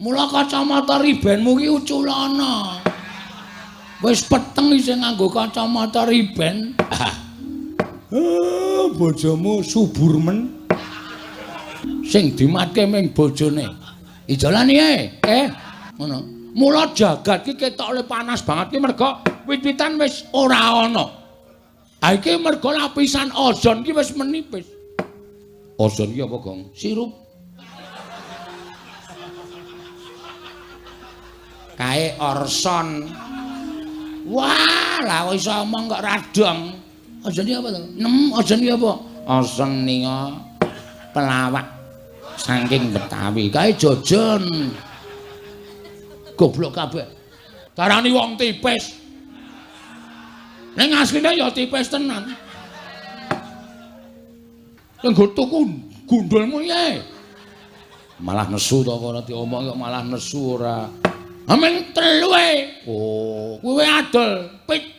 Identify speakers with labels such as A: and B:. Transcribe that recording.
A: Mula kacamata ribenmu ki uculana. Wis peteng isih nganggo kacamata riben. Bojomu subur men. Sing dimatke ming bojone. Ijolan iye. Ngono. Mula jagat ki ketok le panas banget ki merga wit-witan wis ora ana. Ha iki merga lapisan ozon ki wis menipis. Ozon ki apa, Gong? Sirup. Kae orson. Wah, lah kok iso omong kok radong. Ozon ki apa to? Nem, ozon ki apa? Ozon ninga pelawak saking Betawi. Kae jojon. Goblok kabeh. Darani wong tipis. Ning asline ya tipis tenan. Nggo tuku gundulmu ye. Malah nesu to ora diomong kok malah nesu ora. Amen telu e. Oh, kuwi adol pit.